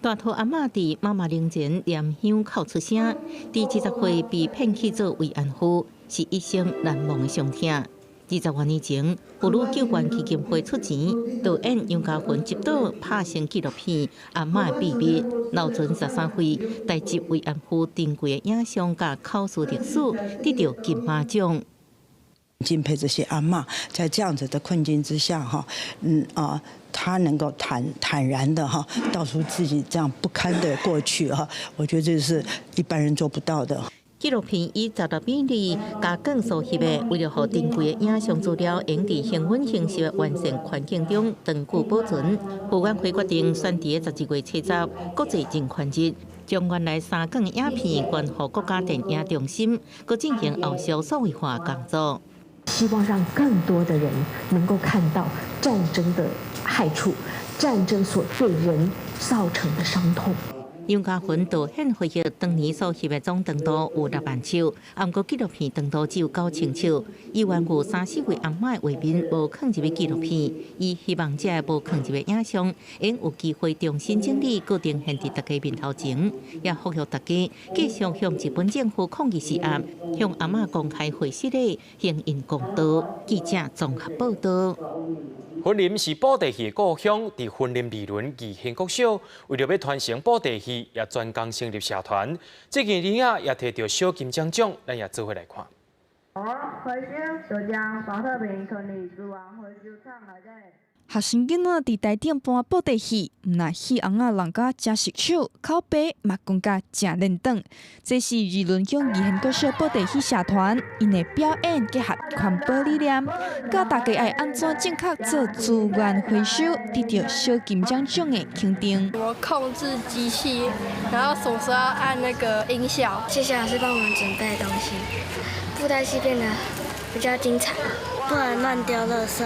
大肚阿嬤佇媽媽靈前念香哭出聲，佇70歲被騙去做慰安婦，是一生難忘的傷痛。20多年前，婦女救援基金會出錢，導演楊嘉雲執導拍成紀錄片《阿嬤的秘密》，留存13位台籍慰安婦珍貴的影像佮口述歷史，得著金馬獎。敬佩這些阿嬤，在這樣子的困境之下，哈，她能夠坦坦然的哈，道出自己這樣不堪的過去，哈，我覺得這是一般人做不到的。紀錄片以16比2加更數翕的，為了予珍貴的影像資料，會佇恆溫恆濕的完善環境中長久保存，傅園會決定選佇12月70國際人權日，將原來三卷的影片捐予國家電影中心，閣進行後續數位化工作。希望讓更多的人能夠看到戰爭的害處，戰爭所對人造成的傷痛。楊嘉雲導演回憶當年所翕的總長度有6萬尺，毋過紀錄片長度只有9000尺。伊原有三四位阿嬤的畫面無囥入去紀錄片，伊希望這個無囥入的影像，會有機會重新整理，閣呈現佇大家面頭前，也呼籲大家繼續向日本政府抗議施壓，向阿嬤公開會失的行引公道。記者綜合報道。雲林是布袋戲的故鄉，佇雲林二崙義興國小，為著欲傳承布袋戲，也專工成立社團。最近囡仔也提著小金獎獎，咱也做伙來看。好，回收就將寶特瓶存入資源回收廠內底。學生囡仔佇台頂搬布袋戲，毋但戲尪仔弄甲誠熟手，口白嘛講甲誠輪轉。這是二崙鄉義興國小布袋戲社團，𪜶的表演結合環保理念，教大家愛按怎正確做資源回收，得著小金獎獎的肯定。我控制機器，然後什麼時候要按那個音效。謝謝老師幫我們準備東西，布袋戲變得比較精彩，不能亂丟垃圾。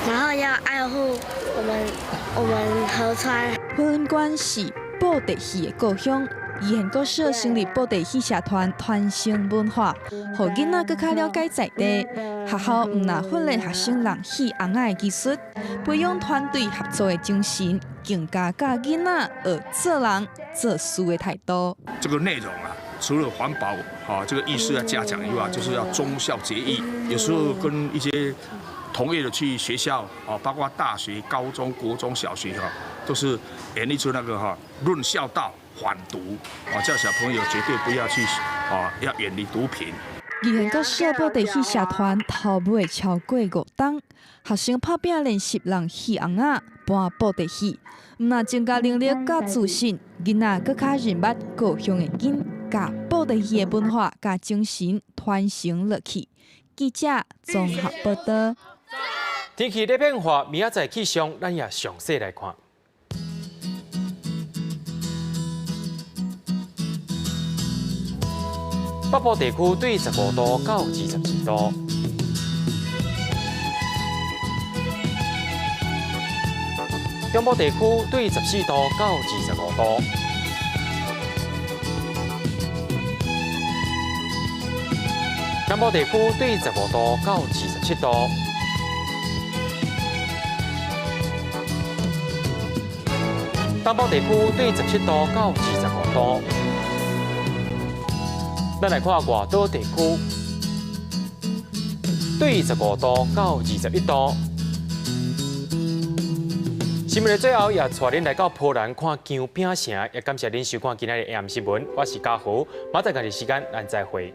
然後要愛護我們河川。雲林縣是布袋戲的故鄉，義興國小成立布袋戲社團，傳承文化，予囡仔閣較了解在地。學校毋但訓練學生弄戲尪仔的技術，培養團隊合作的精神，更加教囡仔學做人做事的態度。這個內容啊，除了環保啊這個意識要加強以外，就是要忠孝節義。有時候跟一些同業的去學校啊，包括大學、高中、國中小學哈，都是演繹出那個哈論孝道、反毒啊，叫小朋友絕對不要去啊，要遠離毒品。義興國小布袋戲社團頭尾超過5冬，學生拍拚練習弄戲尪仔搬布袋戲，毋但增加能力佮自信，囡仔閣較認捌故鄉的根，共布袋戲的文化佮精神傳承落去。記者綜合報道。天氣咧變化，明仔載氣象，咱也詳細來看。北部地區對15度到22度。中部地區對14度到25度。南部地區對15度到27度。東部地區對17度到25度。咱來看外島地區，對15度到21度。新聞的最後，也帶恁來到波蘭看薑餅城，也感謝恁收看今仔日的 AM 新聞。我是嘉豪，明仔載仝時間，咱再會。